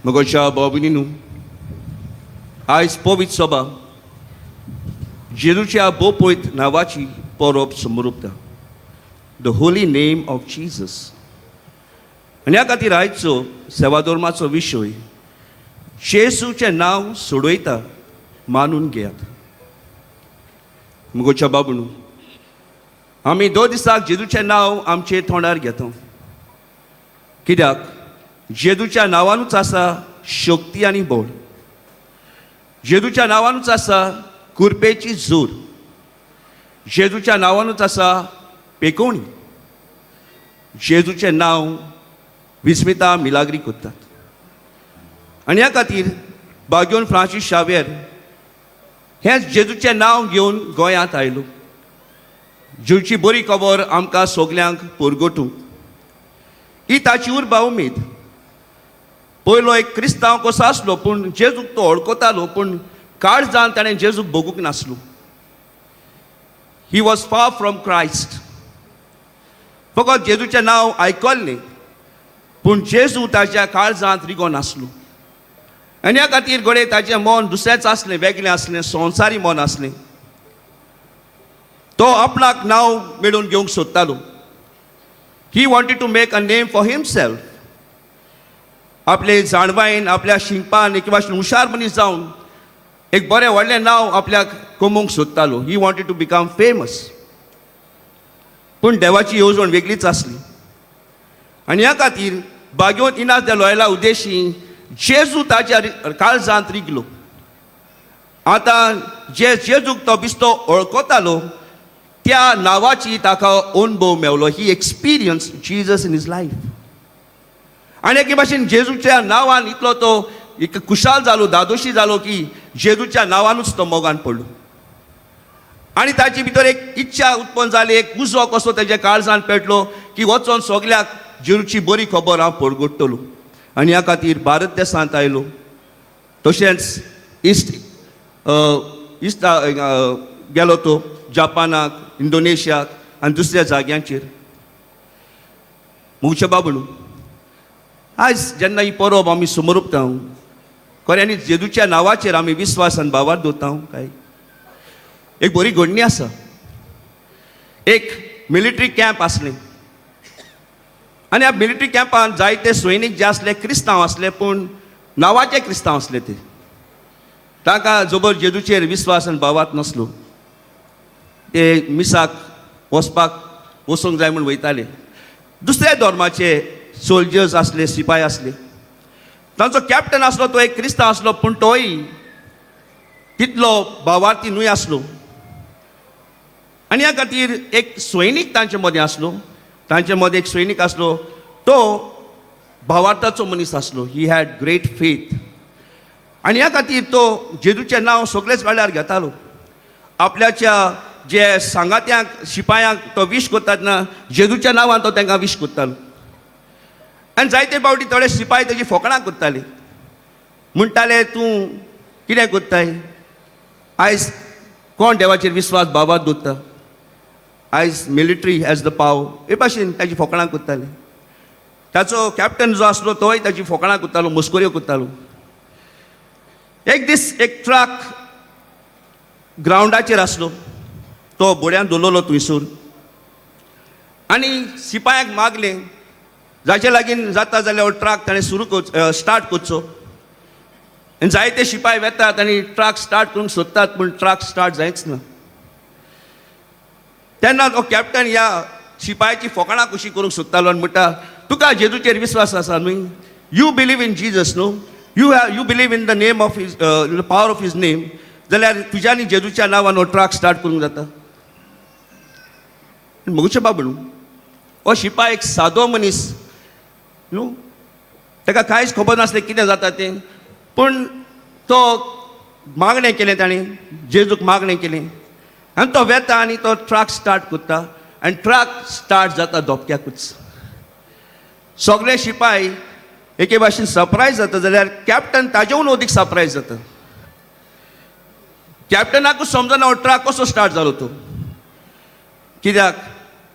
मोगाच्या भाव, आयज पवित्र सभा जेजूच्या भोवपयत नांवाची परब समरुपता, the holy name of Jesus. आनी ह्या खातीर आयचो सेवाधर्माचो विशय, जेजूचें नांव सोडयता, मानून घेयात. मोगाच्या बाबणू, आमी दर दिसाक जेजूचें नांव आमचे तोंडार घेता, कित्याक जेजूच्या नांवानूच आसा शक्ती आनी बळ. जेजूच्या नांवानूच आसा कुरपेची जोर. जेजूच्या नांवानूच आसा पेकोवणी. जेजूचें नांव विस्मिता मिलाग्री करतात. आनी ह्या खातीर बाग्योन फ्रांसीस शावेर हेंच जेजूचें नांव घेवन गोंयांत आयलो, जेजूची बरी खबर आमकां सगल्यांक परगटूंक. ही ताची उर्बा, उमेद. पयलो एक क्रिस्तांव कसो आसलो, पूण जेजूक तो वळखतालो, पूण काळजान ताणें जेजूक भोगूंक नासलो. He was far from Christ. फकत जेजूचें नांव आयकल्लें, पूण जेजू ताच्या काळजांत रिगो नासलो. आनी ह्या खातीर घडये ताचें मन दुसरेंच आसलें, वेगळें आसलें, संवसारी मन आसलें. तो आपणाक नांव मेळोवन घेवंक सोदतालो. He wanted to make a name for himself. आपले जाणवायेन, आपल्या शिंकपान किंवा हुशार मनीस जावन एक बरें व्हडलें नांव आपल्याक कमोवंक सोदतालो. He wanted to become famous. पूण देवाची येवजण वेगळीच आसली. आनी ह्या खातीर बाग्योन इनास दे लोयला उद्देशी जेजू ताच्या काळजांत रिगलो. आतां जे जेजूक तो बिस्तो वळखतालो, त्या नांवाची ताका अणभव मेवलो. He experienced Jesus in his life. आनी एके भाशेन जेजूच्या नांवान इतलो तो एक खुशाल जालो, धादोशी जालो की जेजूच्या नांवानूच तो मोगान पडलो. आनी ताची भितर एक इच्छा उत्पन्न जाली, एक उजो कसो तेज्या काळजान पेटलो की वचोन सगल्याक जेजूची बरी खबर हांव परगट्टलो. आनी ह्या खातीर भारत देशांत आयलो, तशेंच इस्ट इस्ट गेलो तो जापानाक, इंडोनेशियाक आनी दुसऱ्या जाग्यांचेर. मुगचे बाबणू, आयज जेन्ना ही परब आमी समरुपता, खऱ्यांनी जेजूच्या नांवाचेर आमी विस्वास आनी भावार्थ दवरता काय? एक बरी घडणी आसा. एक मिलिटरी कॅम्प आसलें आनी ह्या मिलिटरी कॅम्पान जायते सैनीक जे आसले, क्रिस्तांव आसले, पूण नांवाचे क्रिस्तांव आसले ते. तांकां जबर जेजूचेर विस्वास आनी भावार्थ नासलो. ते मिसाक वचपाक, वचूंक जाय म्हूण वयताले. दुसऱ्या धर्माचे सोल्जर्स आसले, सिपाय आसले. तांचो कॅप्टन आसलो, तो एक क्रिस्तांव आसलो, पूण तोय तितलो भावार्थी न्हय आसलो. आनी ह्या खातीर एक सैनीक तांचे मदें आसलो, तांचे मदें एक सैनीक आसलो, तो भावार्थाचो मनीस आसलो. He had great faith. आनी ह्या खातीर तो जेजूचें नांव सगळेच वेळार घेतालो. आपल्याच्या जे सांगात्यांक, शिपायांक तो विश करतात ना, जेजूच्या नांवान तो तांकां विश करतालो. आनी जायते फावटी थोडे शिपाय तेजी फकाणां करताले, म्हणटाले, तूं कितें करताय? आयज कोण देवाचेर विस्वास भावार्थ दवरता? आयज मिलिटरी हॅज the power. हे भाशेन ताजी फकाणां करताले. ताचो कॅप्टन जो आसलो, तोय ताजी फकाणां करतालो, मस्कऱ्यो करतालो. एक दीस एक ट्रक ग्रावंडाचेर आसलो, तो बोड्यान दवरलेलो थंयसर. आनी सिपायांक मागलें, जाचे लागीं जाता जाल्यार हो ट्रक ताणें सुरू कर, स्टार्ट करचो. आनी जायते शिपाय वेतात आनी ट्रक स्टार्ट करूंक सोदतात, पूण ट्रक स्टार्ट जायच ना. तेन्ना तो कॅप्टन ह्या शिपायाची फकाणां कशी करूंक सोदतालो आनी म्हणटा, तुका जेजूचेर विस्वास आसा न्हय? You believe in Jesus, न्हू? You believe in the name of his, the power of his name. जाल्यार तुज्यानी जेजूच्या नांवान हो ट्रक स्टार्ट करूंक जाता? मोगचे बाबू, न्हू, हो शिपाय एक सादो मनीस न्हू, ताका कांयच खबर नासलें कितें जाता तें. पूण तो मागणें केलें ताणें, जेजूक मागणें केलें. आनी तो वेता आनी तो ट्रक स्टार्ट करता आनी ट्रक स्टार्ट जाता धपक्याकूच. सगळे शिपाय एके भाशेन सरप्रायज जाता, जाल्यार कॅप्टन ताजेहून अदीक सरप्रायज जाता. कॅप्टनाकूच समजना हो ट्रक कसो स्टार्ट जालो तो, कित्याक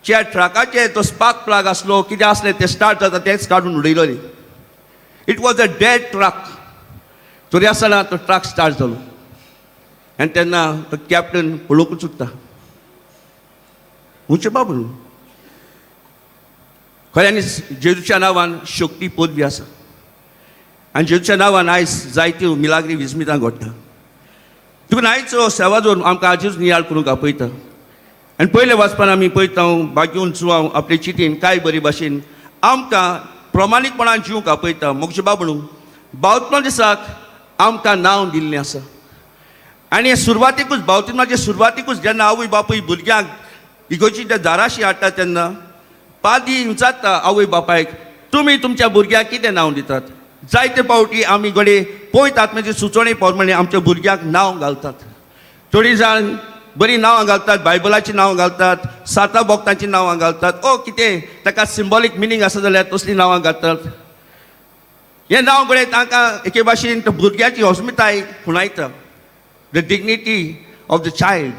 ज्या ट्रकाचे तो स्पार्क प्लग आसलो, कितें आसलें, तें स्टार्ट जाता तेंच काडून उडयलोलें. It was a dead truck. तरी आसतना तो ट्रक स्टार्ट जालो आनी तेन्ना तो कॅप्टन पळोवंकूच उरता. उंचे बाबू, खऱ्यांनीच जेजूच्या नांवान शक्ती पदवी आसा आनी जेजूच्या नांवान आयज जायत्यो मिलाग्री विस्मितां घडटा. तुका आयचो सेवाजोर आमकां आजूच नियाळ करूंक आपयता. आनी पयले वाचपान आमी पळयता, बागेवन जुवांव आपले चितीन काय बरे भाशेन आमकां प्रमाणीकपणान जिवंक आपयता. मोगचे बाबणू, बावतमा दिसाक आमकां नांव दिल्लें आसा. आनी हे सुरवातेकूच, बावतिमाचे सुरवातेकूच जेन्ना आवय बापूय भुरग्यांक इगोर्जीच्या दाराशी हाडटा तेन्ना पादी विचारता आवय बापायक, तुमी तुमच्या भुरग्यांक कितें नांव दितात? जायते फावटी आमी घडये पयत आत्म्याची सुचोवणी प्रमाणे आमच्या भुरग्यांक नांव घालतात. थोडीं जाण बरीं नांवां घालतात, बायबलाचीं नांवां घालतात, साता भक्तांचीं नांवां घालतात, ओ कितें ताका सिंबॉलीक मिनींग आसा जाल्यार तसलीं नांवां घालतात. हें नांव घडये तांकां एके भाशेन त्या भुरग्याची अस्मिताय खुणायता, the dignity of the child.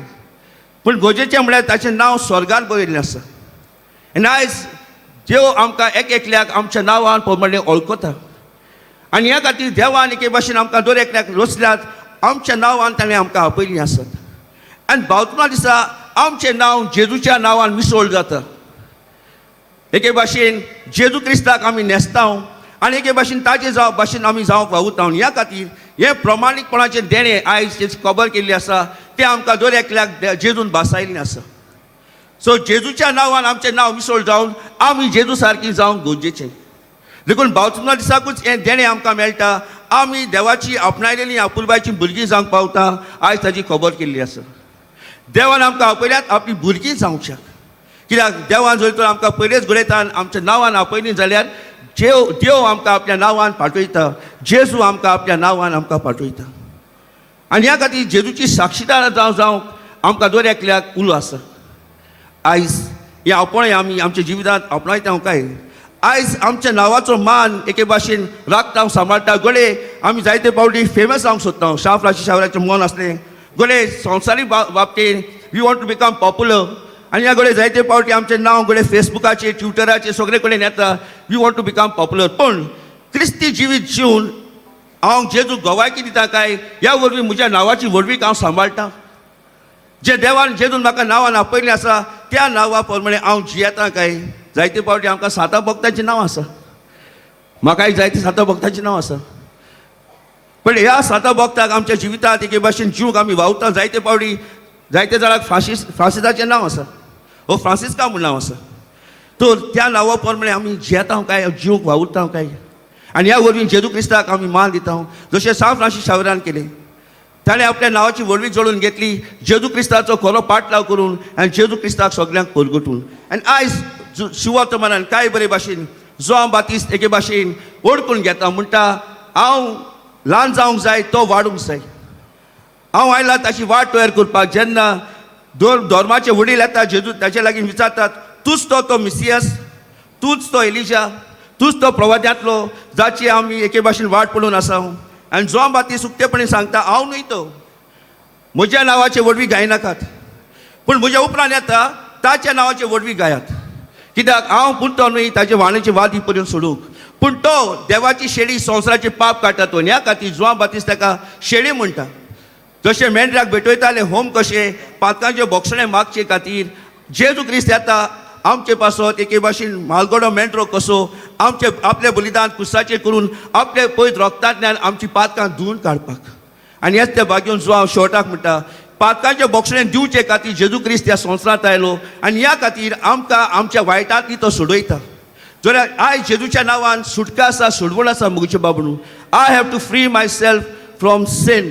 पूण गरजेचें म्हळ्यार ताचें नांव स्वर्गार बरयल्लें आसा. आनी आयज देव आमकां एक एकल्याक आमच्या नांवान प्रमाणे वळखता. आनी ह्या खातीर देवान एके भाशेन आमकां दर एकल्याक रचल्यात, आमच्या नांवान ताणें आमकां आपयलीं आसत. आनी बावतमा दिसा आमचें नांव जेजूच्या नांवान मिसळ जाता. एके भाशेन जेजू क्रिस्ताक आमी न्हेसता आनी एके भाशेन ताजे जावं भाशेन आमी जावंक वावुरता. ह्या खातीर हें प्रमाणीकपणाचें देणें आयज जें खबर केल्ली आसा तें आमकां दर एकल्याक जेजून भासायल्लें आसा. सो जेजूच्या नांवान आमचें नांव मिसळ जावन आमी जेजू सारकी जावंक गरजेचें. देखून बावतिमा दिसाकूच हें देणें आमकां मेळटा. आमी देवाची आपणायलेली आपुलबायची भुरगीं जावंक पावता. आयज ताची खबर केल्ली आसा. देवान आमकां आपयल्यात आपली भुरगीं जावच्याक. कित्याक देवान जर तर आमकां पयलेच घडयतान आमच्या नांवान आपयली जाल्यार जेव देव आमकां आपल्या नांवान पाठयता, जेजू आमकां आपल्या नांवान आमकां पाठयता. आनी ह्या खातीर जेजूची साक्षीदार जावं जावंक आमकां दर एकल्याक उलो आसा. आयज हें आपणें आमी आमच्या जिवितांत आपणायता काय? आयज आमच्या नांवाचो मान एके भाशेन राखता, सांबाळटा. घडये आमी जायते फावटी फेमस जावंक सोदता. शाह फ्रांसीस शावराचें मन आसलें, घडये संवसारीक बाबतीन we want to become popular. आनी ह्या घडये जायते फावटी आमचें नांव घडये फेसबुकाचेर, ट्विटराचेर सगळे कडेन येता. We want to become popular. पूण क्रिस्ती जिवीत जिवन हांव जेजू गवायकी दिता काय? ह्या वरवीं म्हज्या नांवाची व्हडवीक हांव सांबाळटा? जे देवान जेजून म्हाका नांवान आपयल्लें आसा त्या नांवा प्रमाणे हांव जियेता काय? जायते फावटी आमकां सातां भक्तांचीं नांवां आसा. म्हाकाय जायते सातां भक्तांचीं नांव आसा. पण ह्या सातां भक्ताक आमच्या जिवितांत एके भाशेन जिवंक आमी वावता. जायते फावटी जायते जाणांक फ्रांसिसाचें नांव आसा, हो फ्रांसिस्का म्हूण नांव आसा. तर त्या नांवा प्रमाणे आमी जियेता काय, जिवंक वावुरता काय? आनी ह्या वरवीं जेजू क्रिस्ताक आमी मान दिता, जशें सांत फ्रांसीस शावरान केलें. ताणें आपल्या नांवाची व्हडवीक जोडून घेतली जेजू क्रिस्ताचो खरो पाटलाव करून आनी जेजू क्रिस्ताक सगल्यांक परगटून. आनी आयज शिववर्तमानान काय बरे भाशेन जुआंव बातिस्त एके भाशेन ओडकून घेता. म्हणटा, हांव ल्हान जावंक जाय, तो वाडूंक जाय. हांव आयला ताची वाट तयार करपाक. जेन्ना धर्माचे वडील येता जेजू ताचे लागीं विचारतात, तूंच तो तो मिसियस, तूंच तो एलिजा, तूंच तो प्रवाद्यांतलो जाची आमी एके भाशेन वाट पळोवन आसा? आनी जुआंव बातिस्त उक्तेपणी सांगता, हांव न्हय तो, म्हज्या नांवाचे व्हडवी गायनाकात, पूण म्हज्या उपरांत येता ताच्या नांवाचे व्हडवी गायात. कित्याक हांव पुरतो न्हय ताचे वाणीची वादी पर्यंत सोडूंक, पूण तो देवाची शेळी, संवसाराचे पाप काडटा तो. ह्या खातीर जुआंव बातिस्त ताका शेळी म्हणटा. जशें मेंढराक भेटयताले होम कशें पातकांचे बोगसणे मागचे खातीर, जेजू क्रिस्त येता आमचे पासत एके भाशेन मालगडो मेंढरो कसो आमचे आपले बलिदान कुसाचेर करून आपले पयत रोगतांतल्यान आमची पातकां धुवून काडपाक. आनी हेच ते बागेवन जुआंव शेवटाक म्हणटा, पातकांचे बोगसणे दिवचे खातीर जेजू क्रिस्त ह्या संवसारांत आयलो आनी ह्या खातीर आमकां आमच्या वायटांतली तो सोडयता. जाल्यार आयज जेजूच्या नांवान सुटका आसा, सोडवण आसा. मुगचे बाबणू, I have to free myself from sin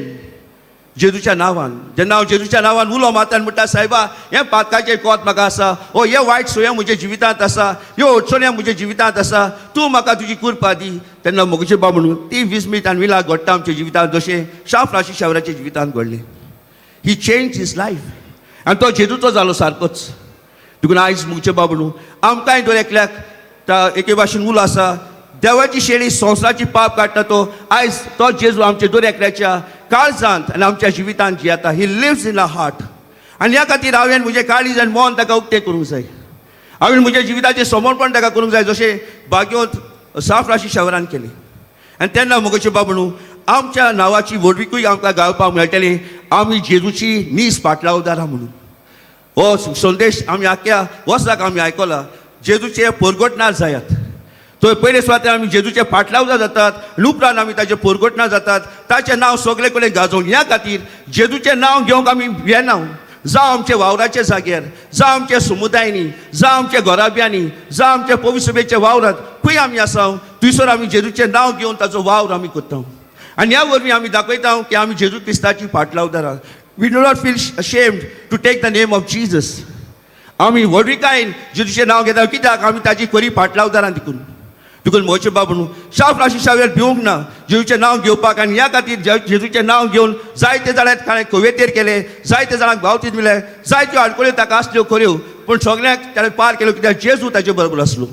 जेजूच्या नांवान. जेन्ना हांव जेजूच्या नांवान उलो मारता आनी म्हणटा, सायबा, हें पातकाचें कोत म्हाका आसा, ओ हें वायट सोया म्हज्या जिवितांत आसा, ह्यो अडचण्यो म्हज्या जिवितांत आसा, तूं म्हाका तुजी कृपा दी, तेन्ना मोगचे बाब म्हणून ती विस्मीत आनी मिलाग्र घडटा आमच्या जिवितांत, जशें शाह फ्रांसीस शावराच्या जिवितांत घडलें. He change his life आनी तो जेजूचो जालो सारकोच. देखून आयज मुगचे बाब न्हू, आमकांय दर एकल्याक एके भाशेन उलो आसा. देवाची शेळी, संवसाराची पाप काडटा तो, आयज तो जेजू आमच्या दर एकल्याच्या काळजांत आनी आमच्या जिवितांत जियेता. He lives in a heart. आनी ह्या खातीर हांवें म्हजें काळीज आनी मन ताका उक्तें करूंक जाय. हांवें म्हज्या जिविताचें समर्पण ताका करूंक जाय, जशें भाग्योत साफ राशी शवरान केलें. आनी तेन्ना मोगाचे बाबणू आमच्या नांवाची व्हडविकूय आमकां गावपाक मेळटली, आमी जेजूची नीस पाटलावदारां म्हणून. हो संदेश आमी आख्या वर्साक आमी आयकला, जेजूचे पोरगोटनार जायात. थंय पयले सुवातेर आमी जेजूचे पाटलावदार जातात, उपरांत आमी ताचे पोरगोटनार जातात. ताचें नांव सगळे कडेन गाजोवन ह्या खातीर जेजूचें नांव घेवंक आमी भियेना. जावं आमच्या वावराच्या जाग्यार, जावं आमच्या समुदायांनी, जावं आमच्या घराब्यांनी, जावं आमच्या पवित्र सभेच्या वावरांत, खंय आमी आसा थंयसर आमी जेजूचें नांव घेवन ताचो वावर आमी करता. आनी ह्या वरवीं आमी दाखयता की आमी जेजू क्रिस्ताची पाटलावदारां. We do not feel ashamed to take the name of Jesus. आमी व्हडविकायेन जेजूचें नांव घेता, कित्याक आमी ताची खरी पाटलावदारां. देखून देखून म्हजे बाबू न्हू, साव फ्रांसीस भिवंक ना जेजूचें नांव घेवपाक. आनी ह्या खातीर जेजूचें नांव घेवन जायते जाणांक ताणें कवेतेर केले, जायते जाणांक बावतीद दिले, जायत्यो आडखळ्यो ताका आसल्यो खऱ्यो, पूण सगळ्यांक ताणें पार केल्यो, कित्याक जेजू ताचे बरोबर आसलो.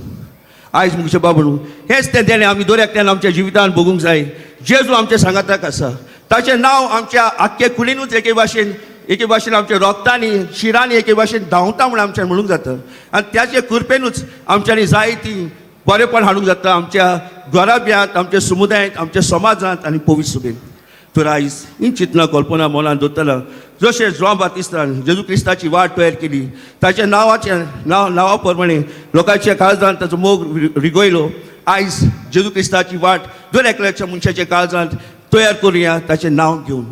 आयज मुगचे बाबू न्हू, हेंच तें देणें आमी दर एकल्यान आमच्या जिवितान भोगूंक जाय. जेजू आमच्या सांगाताक आसा. ताचें नांव आमच्या आख्खे कुडीनूच एके भाशेन आमच्या रोगतांनी शिरांनी एके भाशेन धांवता म्हूण आमच्यान म्हणूंक जाता. आनी त्याचे कृपेनूच आमच्यांनी जायती बरेपण हाडूंक जाता आमच्या घराब्यांत, आमच्या समुदायांत, आमच्या समाजांत आनी पवित्र सभेन. तर आयज ही चिंतना कल्पना मनान दवरतना, जशें जुआंव बातिस्तान जेजू क्रिस्ताची वाट तयार केली, ताच्या नांवाच्या नांव नांवा प्रमाणे लोकांच्या काळजान ताचो मोग रिगयलो, आयज जेजू क्रिस्ताची वाट दर एकल्याच्या मनशाच्या काळजांत तयार करुया ताचें नांव घेवन.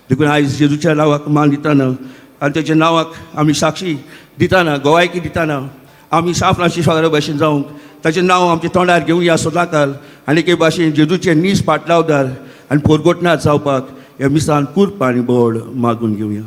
देखून आयज जेजूच्या नांवाक मान दितना आनी ताच्या नांवाक आमी साक्षी दितना, गवायकी दितना, आमी साव फ्रांसीस भाशेन जावंक ताचें नांव आमच्या तोंडार घेवया सदांकाल. आनी एके भाशेन जेजूचे नीस पाटलावदार आनी पोरगोटनार जावपाक ह्या मिसान कुर्प आनी बळ मागून घेवया.